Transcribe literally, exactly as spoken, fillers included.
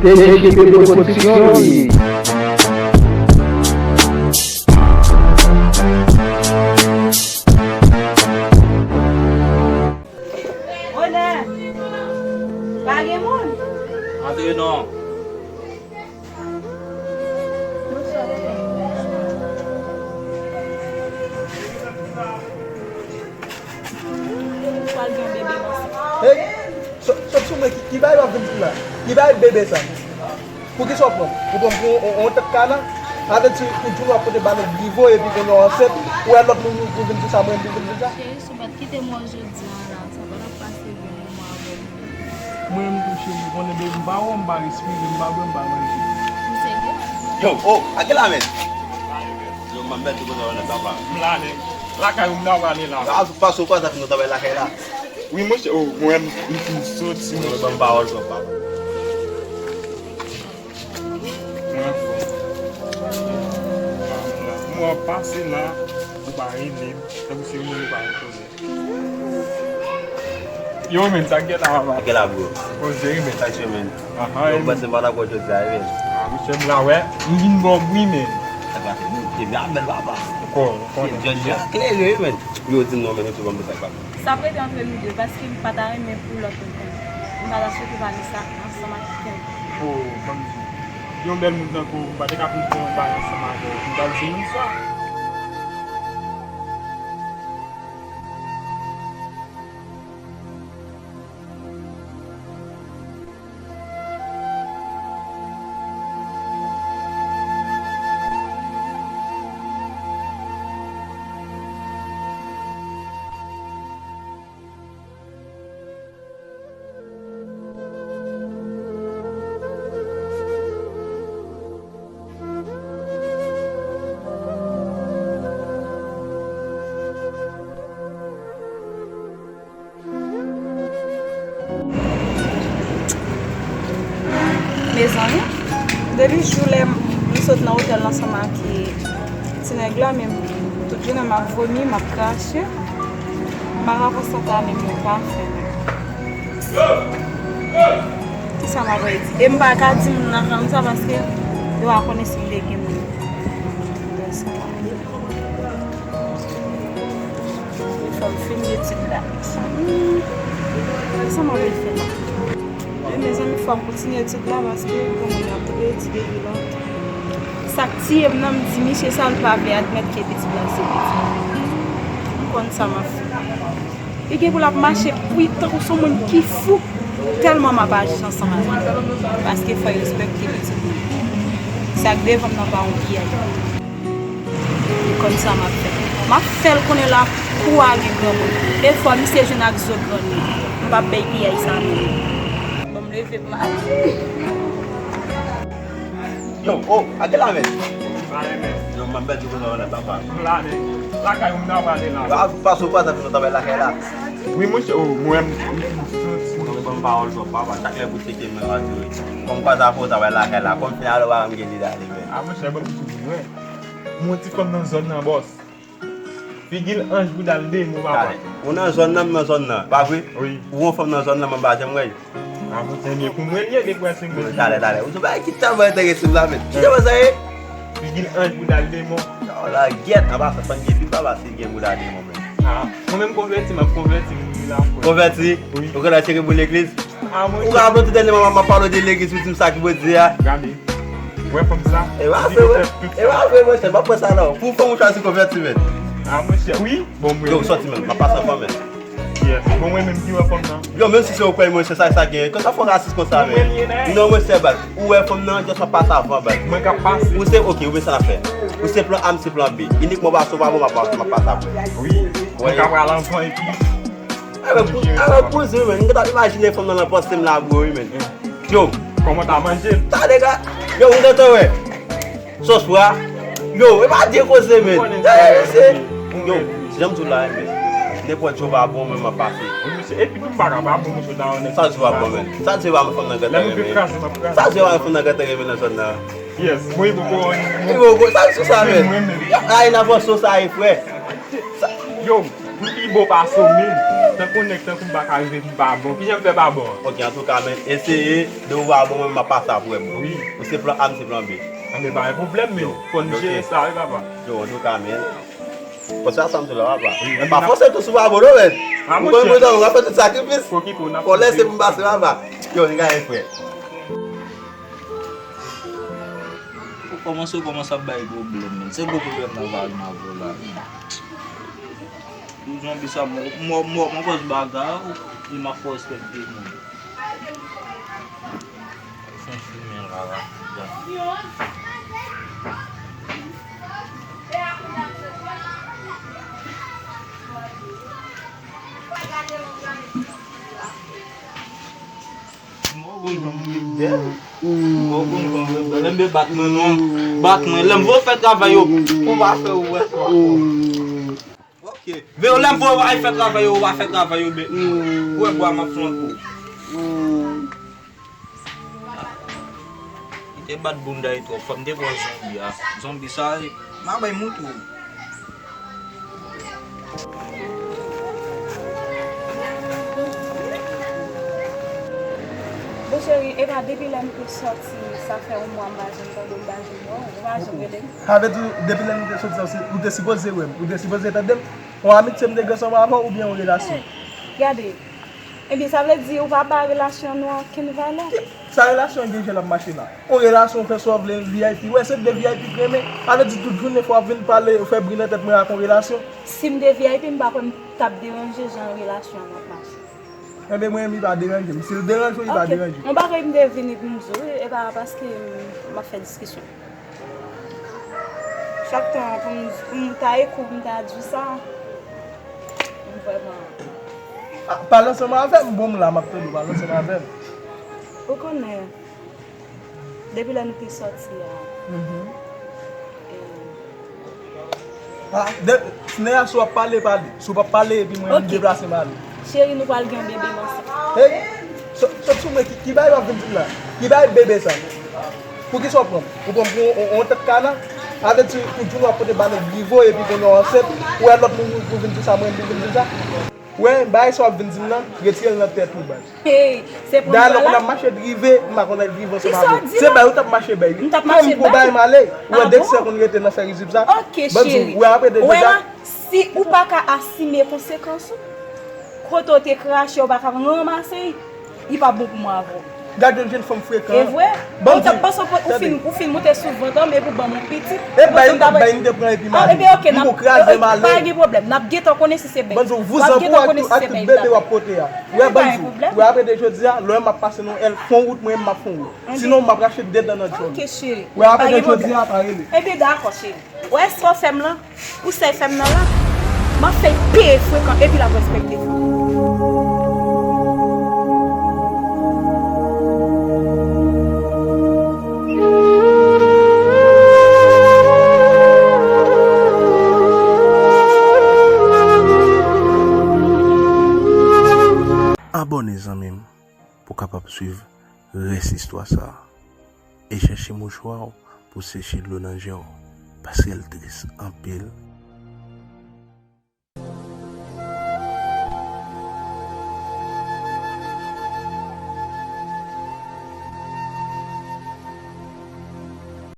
T J P Production. Onè, pa gen moun. Antre non. Ou pral gen yon bebe nan sa. Hey, sot, sot sou mwen, ki, ki bagay w ap vin fè la? Ki bagay bebe sa? Poukisa w pran m? Ou pran m pou yon, yon, yon tèt kana? Sa vle di tout jounen w ap pote balon nivo epi kounye a w ansent, ou wè lòt moun pou vin di sa, mwen pou vin di sa? Cheri, sou mèt kite mwen jodi a la, sa pa t ap pase byen pou mwen avè w. Mwen menm tou cheri, ou konnen baby m pa wè w, m pa respire, m pa bwè, m pa manje. Ou serye? Yo, oh, a gen la men. Yo, m ap mèt tou konsa wè nan papa. M la men. Lakay ou m nan prale la. A, pase w pa ta fin travay lakay la. Wi, monchè, oh, mwen, m fin soti, monchè. Ban m pawòl, ban m pawòl. Mwen, mwen pase la, ou pa rele m, tankou se yon moun ou pa rekonnen. Yo, men, sa k gen la, papa? Sa k gen la, bro? Poze, men. Sa k gen, men? Aha, yo, m panse m pa t ap wè w jodi a, men. Ah, monchè, m la, wè. M vin bò, wi, men. Sa k pase? Ke byen bèl, papa. Ankò, ankò. Jodi a klere, men. Yo di m non, men, nou tou ban m sa k pase. Sa ap rete antre nou de, paske m pa ta renmen pou lòt moun konnen. M pa ta swete pale sa ansanm ak kenn. Oh, ban m di. Yon bèl moun tankou w, m pa te ka fin fè yon bagay ansanm avè w. M t ap di moun sa. Mezanmi, depi jou lè m sot nan otèl ansanm ak ti nèg la, men tout jounen m ap vomi, m ap krache, m pa ka konsantre a menm yon pafen. Kisa m ap di? E m pa ka di moun nan janm sa paske yo pa konnen si m te gen moun. Fò m fini etid la. Hmm. Sa m anvi fè la? Men mezanmi, fò m kontinye etid la paske gen moun y ap mouri etid epi lontan. Sa k tiye m nan, m di misye sa, l pa vle admèt ke pitit la se pitit li. M konn sa m ap fè. Li gen pou l ap mache pou tankou se yon moun ki fou. Tèlman m ap aji ansanm avè l. Paske fò l respekte pitit li. Sa k devan m nan pa yon piyèj. Li konn sa m ap fè. M ap fè l konnen lakou a gen granmoun. E fò misye jwenn ak zo grann li. M p ap bay piyèj sa non. Bon, m leve m ale. Yo, oh, a gen la men. Yo, m ap bèl di konsa nan papa. M la men. Lakay ou m nan prale la. Yo, a pase ou pa ta fin travay lakay la. Wi, monchè, oh, mwen, m, m, m, m, m, ban m pawòl, papa. Chak lè pou tcheke men radyo. Kòm kwaze afè ou travay lakay la, kòm fin ale, ou pa janm gen lide ale, men. A, monchè, ban m di w, mwen, mwen ti fanm nan zòn nan, bòs. Figi l anj, bouda l demon, papa. Ou nan zòn nan, m nan zòn nan, pa vre? Wi. Ou yon fanm nan zòn nan, mwen pa janm wè l. A, monchè, men pou mwen, l ye deprese, mwen. Talè, talè. Ou se bagay ki tèlman enterese m la, men. Ki jan sa ye? Figi l anj, bouda l demon. Oh, la, gyèt, an pasan, fann gen pi, papa, si l gen bouda demon, men. A, mwen menm konvèti, m ap konvèti, m vin la fwa. Konvèti? Wi. Ou konn al tcheke pou legliz? A, mwen. Ou ka ap tout dènye moman m ap pale w de legliz, ou di m sa ki Bondye a. Gade. Wè fanm sa? E pa vre, wè. E pa vre, monchè, m ap pran sa la. Pou fanm ou chwazi konvèti, men. A, monchè, wi. Bon, mwen. Yo, sòti, men. M ap pase anvan, men. Yes. Bon, mwen menm ki wè fanm nan. Yo, menm si se ou kwè, monchè, sa, sa gen. Konsa fò rasis konsa, men. Non, monchè, baz. Ou wè fanm nan, just m ap pase anvan, baz. Mwen k ap pase. Ou se, ok, ou men sa n ap fè. Ou se plan A, m se plan B. Inikman w pase, w pa bon, m ap pase, m ap pase apre. Wi. Mwen ka pral anvan epi. Avèk pou, avèk pou zi, men. M gentan imajine fanm nan nan panse m la, bro, wi, men. Yo. Kòman ta manje l? Talè, ga. Yo, ou gentan wè. Sòs fwa. Yo, e pa de koze, men. Yo, se jan m di w la, men. Nenpòt jou pa bon, men m ap pase. Wi, mesye, epi tou m pa ka pa bon, mesye, ta wè nèg. Sa di w pa bon, men. Sa di w pa bon, fanm nan gentan renmen. Sa di w pa bon, fanm nan gentan renmen nan zòn nan. Yes, mwen poko. Mwen poko, sa di w sa, men. Mwen menm. Yo, ay, n avanse sa, e frè. Yo, m pi bon pase w, men. Mwen konnen tankou m pa ka rive, m pa bon. Kijan m fè pa bon an? Ok, antouka, men, eseye, depi w pa bon, mwen, m ap pase apre, bro. Wi. Ou se plan A, m se plan B. Anben, pa gen pwoblèm, men. Yo, fò n jere sa, wi, papa. Yo, antouka, men. Fò se sa m sou la, papa. Wi, pa fòse tou sou pa bon, non, men. Ou konn mwen, w ap fè tout sakrifis. Fò lèse pou m pase, papa. Yo, n gaye, frè. Ou kòmanse, ou kòmanse ap bay pwoblèm, men. Se gwo pwoblèm nan va vin avè w la, men. Ou zonbi sa, mò, mò, mò, mò, kòz bagay, ou, li m ap fè w respekte moun. Fè fimen la, la. Mò, bon, jan m bèl. Mò, bon, jan m bèl. Lè m bat mwen, non. Bat mwen. Lè m voye fè travay yo, ou pa fè ou wè. Ok. Veye lè m voye w al fè travay yo, ou pa fè travay yo, men. Ou wè bwa m ap flanke w. Li te bat bounda li twòp fò, m te pran zonbi a. Zonbi sa, m a bay moute w. Bon, cheri, epa depi lè m te sòti, sa fè yon mwa m pa janm tande w, m pa janm wè w, ou pa janm rele m. Sa vle di, depi lè nou te sòti sa, ou te sipoze wè m, ou te sipoze tande m. Yon amitye m te gen ansanm avè w oubyen yon relasyon? Gade, ebyen, sa vle di ou pa ba relasyon nou okenn valè. Sa relasyon gen jan l ap mache la? Yon relasyon, ou fè sa w vle, V I P. Wè, se de V I P k renmen. Sa vle di tout jounen fò w ap vin pale, fè bri nan tèt mwen ak yon relasyon. Si m te V I P, m pa kwè m t ap deranje jan relasyon an ap mache. Enben, mwen menm, li pa deranje m. Si l deranje w, li pa deranje m. Yon bagay m te vini pou m di w, e pa paske m ap fè diskisyon. Chak tan pou m, pou m ta ekri w, pou m ta di w sa, m vrèman. Ah, pale ansanm avè m, bon, m la, m ap tande w, pale ansanm avè m. Ou konnen, depi lè nou te sòti a, e, Ah, de, si nèg la, si w ap pale, pale. Si w p ap pale, epi mwen, m deplase m ale. Cheri, nou pral gen yon bebe m ansent. Hey, sot, sot sou mwen, ki, ki bagay w ap vin di m la? Ki bagay bebe sa? Poukisa w pran m? Ou pran m pou yon, yon, yon tèt kana? Avèti, ou di w ap pote ba nèg Grivo, epi kounye a w ansent, ou wè lòt moun pou vin di sa, mwen pou vin di sa? Wè, bagay sa w ap vin di m nan, retire l nan tèt ou, baz. Hey, se pou m pran la. Dayè, lè w konn ap mache drive, m pa konn al drive ansanm avè w. Kisa w di la? Se bay ou t ap mache bay li. M t ap mache bay ou? Kòm kou bay m ale, ou wè dèksè konn rete nan fè rizib sa. Ok, cheri. Wè, apre de jodi a, si ou pa ka asime konsekans ou, kote w te krache, ou pa ka ranmase, li pa bon pou mwen avè w. Gad yon jenn fanm frekan. E vre? Ou t ap panse ou fin, ou fin moute sou vant an, men pou ban m yon pitit. E bay m t ap bay, m te pran epi m ale. Ebyen, ok, m pou kraze m ale. Pa gen pwoblèm. N ap gentan konnen si se bay. Bann di w vouzan pou ak tout, ak tout bebe w ap pote a. Wè, bann di w, wè, apre de jodi a, lè m ap pase nan L, fon wout mwen, m ap fon wout. Sinon, m ap rache de dan nan djòl. Ok, cheri. Wè, apre de jodi a, pa rele. Ebyen, dakò, cheri. Wè sa w fè m lan? Ou sa w fè m nan la? M ap fè l peye frekan epi l ap respekte fanm. Abòne, zanmi m, pou w kapab swiv rès istwa sa a. E chèche mouchwa w pou seche dlo nan je w, paske l tris anpil.